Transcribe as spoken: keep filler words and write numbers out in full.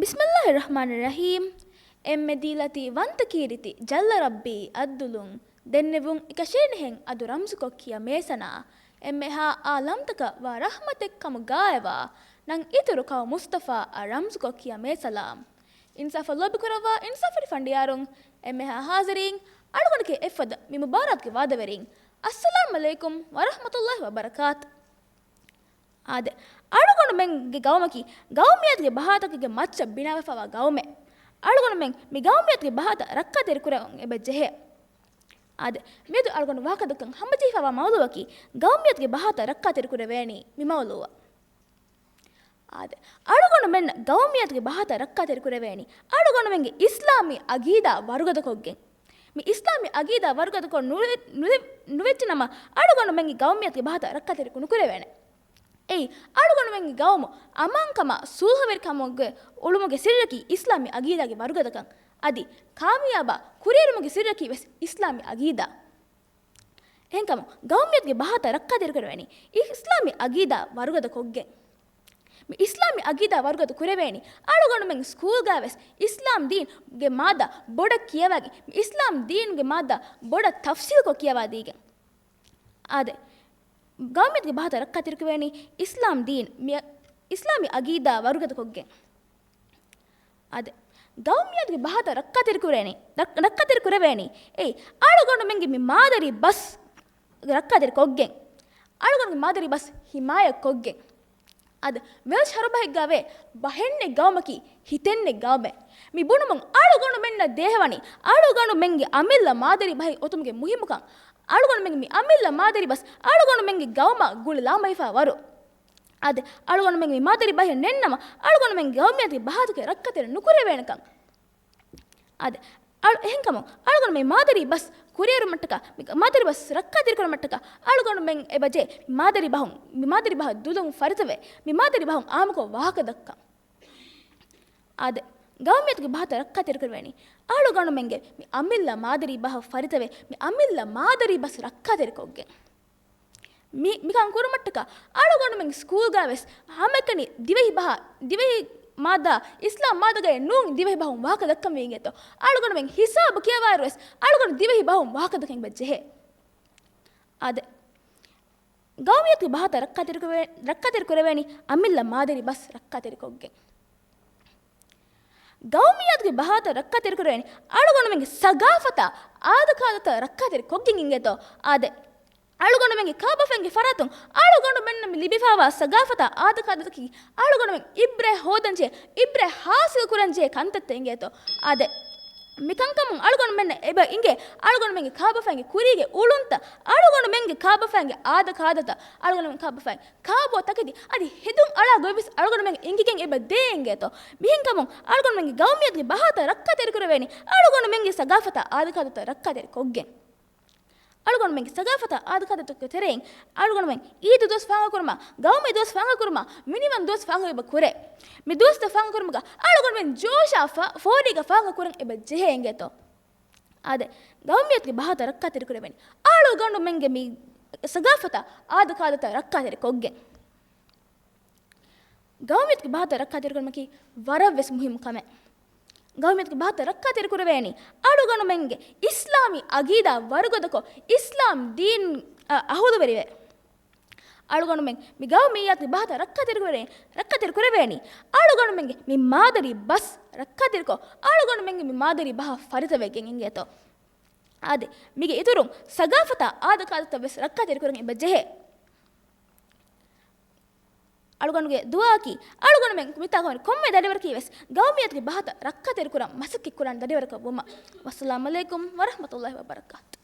ބިސްމިއްލާހި ރަޙްމާނި ރަޙީމް. އެންމެ ދީލަތި ވަންތަ ކީރިތި ޖައްލަ ރައްބީ އައްދުލުން ދެންނެވުން އެކަށޭނެހެން އަދު ރަމްޒުކޮށް ކިޔަ މޭސަނާ. އެންމެހާ އާ ލަމްތަކަށް ވާ ރަޙްމަތެއް ކަމުގާއެވާ ނަން އިތުރު ކައު މުޞްޠަފާ އަށް ރަމްޒުކޮށް ކިޔަ މޭސަލާމް. އިންސާފަށް ލޯބިކުރައްވާ އިންސާފުވެރި ފަނޑިޔާރުން، އެންމެހާ ހާޒިރީން، އަޅުގަނޑުގެ އެއްފަދަ މި މުބާރާތުގެ ވާދަވެރިން، އައްސަލާމް ޢަލައިކުމް ވަރަޙްމަތުﷲި ވަބަރަކާތު. އާދެ، އަޅުގަނޑުމެންގެ ގައުމަކީ ގައުމިއްޔަތުގެ ބަހާތަކުގެ މައްޗަށް ބިނާވެފައިވާ ގައުމެއް. އަޅުގަނޑުމެން މި ގައުމިއްޔަތުގެ ބަހާތައް ރައްކާތެރިކުރަން އެބަ ޖެހޭ. އާދެ، މިއަދު އަޅުގަނޑު ވާހަކަދައްކަން ހަމަޖެހިފައިވާ މައުޟޫޢަކީ ގައުމިއްޔަތުގެ ބަހާތައް ރައްކާތެރިކުރެވޭނީ މި މައުޟޫޢަށް. އާދެ، އަޅުގަނޑުމެންނަށް ގައުމިއްޔަތުގެ ބަހާތައް ރައްކާތެރިކުރެވޭނީ އަޅުގަނޑުމެންގެ އިސްލާމީ އަގީދާ ވަރުގަދަކޮށްގެން. މި އިސްލާމީ އަގީދާ ވަރުގަދަކޮށް ނުވެ-، ނުވެ-، ނުވެއްޖެނަމަ، އަޅުގަނޑުމެންގެ ގައުމިއްޔަތުގެ ބަހާތައް ރައްކާތެރި ނުކުރެވޭނެ. އެއީ، އަޅުގަނޑުމެންގެ ގައުމު އަމާންކަމާ ސުލްހަވެރިކަމުގެ އުޅުމުގެ ސިއްރަކީ އިސްލާމީ އަގީދާގެ ވަރުގަދަކަން. އަދި ކާމިޔާބާ ކުރިއެރުމުގެ ސިއްރަކީ ވެސް އިސްލާމީ އަގީދާ. އެހެންކަމުން، ގައުމިއްޔަތުގެ ބަހާތައް ރައްކާތެރިކުރެވޭނީ އިސްލާމީ އަގީދާ ވަރުގަދަ ކޮށްގެން. މި އިސްލާމީ އަގީދާ ވަރުގަދަ ކުރެވޭނީ އަޅުގަނޑުމެން ސްކޫލްގަ ވެސް އިސްލާމް ދީންގެ މާދާ ބޮޑަށް ކިޔަވައިގެން، މި އިސްލާމް ދީންގެ މާދާ ބޮޑަށް ތަފްސީލްކޮށް ކިޔަވާދީގެން. އާދެ، ގައުމިއްޔަތުގެ ބަހާތައް ރައްކާތެރިކުރެވޭނީ އިސްލާމް ދީން، މި އިސްލާމީ އަގީދާ ވަރުގަދަ ކޮށްގެން. އާދެ، ގައުމިއްޔަތުގެ ބަހާތައް ރައްކާތެރިކުރޭނީ، ރައް-، ރައްކާތެރިކުރެވޭނީ. އެއީ، އަޅުގަނޑުމެންގެ މި މާދަރީ ބަސް ރައްކާތެރި ކޮށްގެން. އަޅުގަނޑުގެ މާދަރީ ބަސް ހިމާޔަތް ކޮށްގެން. އާދެ، ވެލްޝް ހަރުބަހެއްގަ ވޭ ބަހެއްނެތް ގައުމަކީ ހިތެއްނެތް ގައުމެއް. މި ބުނުމުން އަޅުގަނޑުމެންނަށް ދޭހަވަނީ، އަޅުގަނޑުމެންގެ އަމިއްލަ މާދަރީ ބަހެއް އޮތުމުގެ މުހިއްމުކަން. އަޅުގަނޑުމެންގެ މި އަމިއްލަ މާދަރީ ބަސް އަޅުގަނޑުމެންގެ ގައުމަށް ގުޅި ލާމަހިފާ ވަރު. އާދެ، އަޅުގަނޑުމެން މި މާދަރީ ބަހެއް ނެތްނަމަ، އަޅުގަނޑުމެން ގައުމިއްޔަތުގެ ބަހާތަކެއް ރައްކާތެރި ނުކުރެވޭނެކަން. އާދެ، އަޅު-، އެހެންކަމުން، އަޅުގަނޑު މި މާދަރީ ބަސް ކުރިއެރުމަށްޓަކާ، މި މާދަރީ ބަސް ރައްކާތެރިކުރުމަށްޓަކާ، އަޅުގަނޑުމެން އެބަޖެ މި މާދަރީ ބަހުން، މި މާދަރީ ބަހަށް ދުލުން ފަރިތަވެ، މި މާދަރީ ބަހުން އާއްމުކޮށް ވާހަކަ ދައްކަން. އާދެ، ގައުމިއްޔަތުގެ ބަހާތައް ރައްކާތެރިކުރެވޭނީ އަޅުގަނޑުމެންގެ މި އަމިއްލަ މާދަރީ ބަހަށް ފަރިތަވެ، މި އަމިއްލަ މާދަރީ ބަސް ރައްކާތެރިކޮށްގެން. މި-، މިކަން ކުރުމަށްޓަކާ، އަޅުގަނޑުމެން ސްކޫލްގަ ވެސް ހަމައެކަނި ދިވެހި ބަހާ، ދިވެހި މާދާ، އިސްލާމް މާދަގައެއް ނޫން ދިވެހި ބަހުން ވާހަކަ ދައްކަން ވީގެތޯ. އަޅުގަނޑުމެން ހިސާބު ކިޔަވާއިރު ވެސް، އަޅުގަނޑު ދިވެހި ބަހުން ވާހަކަ ދައްކަން އެބަ ޖެހޭ. އާދެ، ގައުމިއްޔަތުގެ ބަހާތައް ރައްކާތެރިކުރެވޭ-، ރައްކާތެރިކުރެވޭނީ އަމިއްލަ މާދަރީ ބަސް ރައްކާތެރިކޮށްގެން. ގައުމިއްޔަތުގެ ބަހާތައް ރައްކާތެރިކުރެވޭނީ އަޅުގަނޑުމެންގެ ސަގާފަތާ، އާދަކާދަތައް ރައްކާތެރިކޮށްގެން އިނގޭތޯ. އާދެ، އަޅުގަނޑުމެންގެ ކާބަފައިންގެ ފަރާތުން އަޅުގަނޑުމެންނަށް މި ލިބިފާވާ ސަގާފަތާ އާދަކާދަތަކީ އަޅުގަނޑުމެން އިބްރަތް ހޯދަންޖެހޭ، އިބްރަތް ހާސިލް ކުރަންޖެހޭ ކަންތައްތައް އިނގޭތޯ. އާދެ، މިކަންކަމުން އަޅުގަނޑުމެންނަށް އެބަ އިނގޭ އަޅުގަނޑުމެންގެ ކާބަފައިންގެ ކުރީގެ އުޅުންތައް، އަޅުގަނޑުމެންގެ ކާބަފައިންގެ އާދަކާދަތައް، އަޅުގަނޑުމެން ކާބަފައިން ކާބޯ ތަކެތި އަދި ހެދުން އަޅާ ގޮތްވެސް އަޅުގަނޑުމެން އިނގިގެން އެބަ ދޭ އިނގޭތޯ. މިހެންކަމުން އަޅުގަނޑުމެންގެ ގައުމިއްޔަތުގެ ބަހާތައް ރައްކާތެރިކުރެވޭނީ އަޅުގަނޑުމެންގެ ސަގާފަތާ އާދަކާދަތައް ރައްކާތެރި ކޮށްގެން. އަޅުގަނޑުމެންގެ ސަގާފަތާ އާދަކާދަތުގެ ތެރެއިން އަޅުގަނޑުމެން އީދު ދުވަސް ފާހަގަކުރުމާ، ގައުމީ ދުވަސް ފާހަގަކުރުމާ، މިނިވަން ދުވަސް ފާހަގަ އެބަ ކުރޭ. މި ދުވަސްތައް ފާހަގަކުރުމުގަ އަޅުގަނޑުމެން ޖޯޝާ ފަ-، ފޯރީގަ ފާހަގަކުރަން އެބަ ޖެހޭ އިނގޭތޯ. އާދެ، ގައުމިއްޔަތުގެ ބަހާތައް ރައްކާތެރިކުރެވޭނީ އަޅުގަނޑުމެންގެ މި ސަގާފަތާ އާދަކާދަތައް ރައްކާތެރި ކޮށްގެން. ގައުމިއްޔަތުގެ ބަހާތައް ރައްކާތެރިކުރުމަކީ ވަރަށްވެސް މުހިއްމު ކަމެއް. ގައުމިއްޔަތުގެ ބަހާތައް ރައްކާތެރިކުރެވޭނީ އަޅުގަނޑުމެންގެ އިސްލާމީ އަގީދާ ވަރުގަދަކޮށް، އިސްލާމް ދީން އަ-، އަހުލުވެރިވެ. އަޅުގަނޑުމެން މި ގައުމިއްޔަތުގެ ބަހާތައް ރައްކާތެރިކުރެވޭ-، ރައްކާތެރިކުރެވޭނީ އަޅުގަނޑުމެންގެ މި މާދަރީ ބަސް ރައްކާތެރިކޮށް، އަޅުގަނޑުމެންގެ މި މާދަރީ ބަހަށް ފަރިތަވެގެން އިނގޭތޯ. އާދެ، މީގެ އިތުރުން ސަގާފަތާ އާދަކާދަތައް ވެސް ރައްކާތެރިކުރަން އެބަ ޖެހޭ. އަޅުގަނޑުގެ ދުޢާއަކީ، އަޅުގަނޑުމެން މިތާ ކޮންމެ ދަނޑިވަރަކީ ވެސް ގައުމިއްޔަތުގެ ބަހަތައް ރައްކާތެރިކުރަން މަސައްކަތްކުރާނެ ދަނޑިވަރަކަށް ވުމަށް. ވައްސަލާމް ޢަލައިކުމް ވަރަޙްމަތުﷲި ވަބަރަކާތު.